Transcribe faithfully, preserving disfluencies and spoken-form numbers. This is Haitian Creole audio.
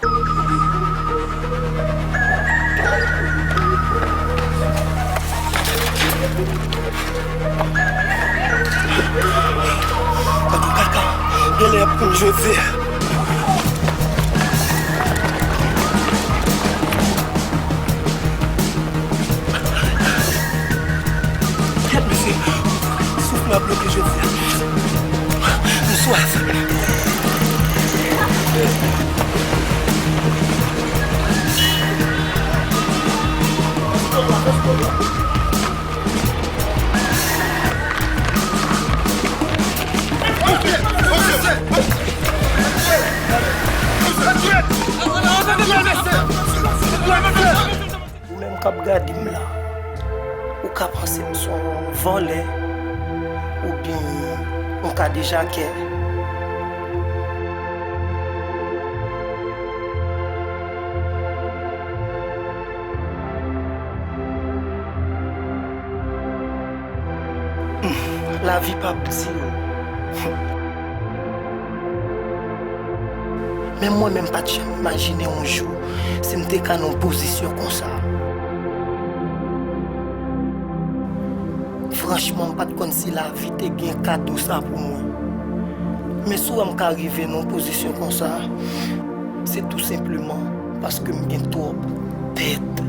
Gade kaka, genlè y ap konn jwe fè. Kèt mesye, souf mwen ap bloke jodi a. M swaf. Ou menm k ap gade m la, ou ka panse m se yon vòlè oubyen yon kadejakè. Lavi p ap di w. Men mwen menm pa t janm imajine yon jou si m te ka nan yon pozisyon konsa. Franchman, m pa t konn si lavi te gen kado sa pou mwen. Men si w wè m ka rive nan yon pozisyon konsa, se tou senpleman paske m gen twòp tèt.